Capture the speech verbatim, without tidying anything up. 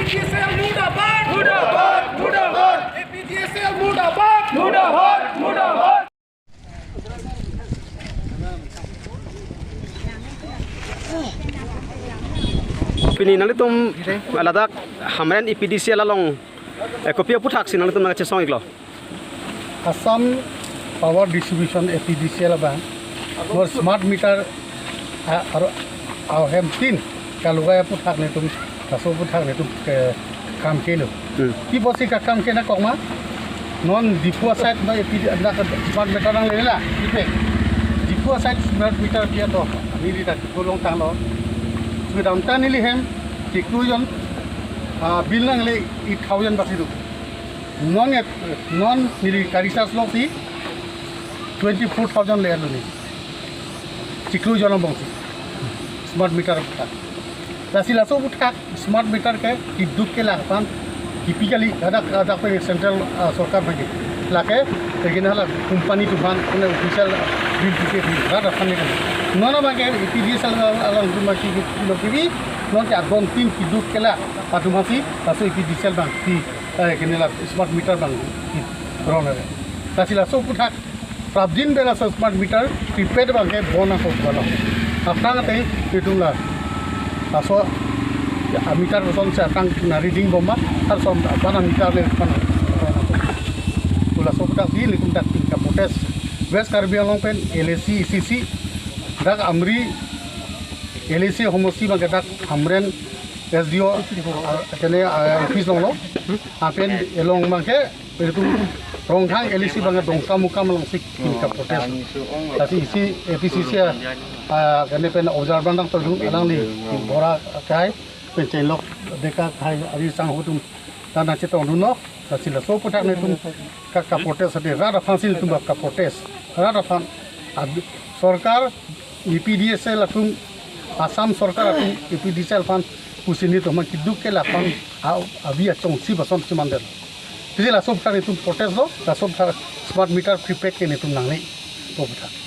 APDCL murdabad! Murdabad! Murdabad! APDCL murdabad! Murdabad! Murdabad! Pini nanglitum ladak Hamren APDCL along, eh, kopi aputhaksi nanglitum nangchesong-iklo? Assam Power Distribution APDCL abang, non smart meter, a, aro, ahem tin, kalugai aputhak netum, laso aputhak netum, eh, kam kelo. Hmm. Pi apotsi kakam ke-en akok ma, non Diphu aside non APD, na smart meter nanglela, ipe. Diphu aside smart meter pi ato, neli ta Diphu along tanglo. Kedamtang neli hem, kikru jon, ah, bill nangle eight thousand basi do. Non et, non neli ka-recharge loksi twenty-four thousand le-etlo neli. Chiklo jon angbongsi. Smart meter aputhak. Lasi laso aputhak smart meter ke kiduk kelak aphan kipi kali, hadak, hadak pen central, ah, sorkar pen ke. Lake, lekin hala company atum aphan, kone official bill ke di, rat aphan ke. Non abang ke APDCL along atum aphan ke kilo kipi, non ke adon tin kiduk kelak atum aphansi, laso APDCL abang ke, eh, kene la smart meter abang ke ron ave. Lasi laso aputhak prapjin pen laso smart meter prepaid abang ke bon ako balo. Aphrang ate itum la, laso, ya, meter kosonsi aphrang nang-reading bom ma, har son aphan meter le aphan. Laso aputhak si nelitum dak ka-protest. West Karbi Anglong pen LAC, ECC, dak Amri LAC homosti abang ke dak Hamren SDO, ah, kene, ah, office along lo. Lapen along abang ke, itum Rongkhang LAC abang ke Dongkamukam alongsi ka-protest. Lasi isi APCC, ah, kene pen observer nangtodun, alangli Bora Kehai, pen Chenglok Deka Kehai, ari sangho atum ta nangchetongdunlo. Lasi laso aputhak netum ka, ka-protest ate rat aphansi netum ka-protest. Rat aphan, ad-, sorkar, APDCL atum, Assam sorkar atum APDCL aphan pusi netum aphan kiduk kelak aphan a-, avi achongsi bason chimandetlo. Pisi laso aputhak netum protest lo, laso aputhak smart meter prepaid ke netum nangle, laso aputhak.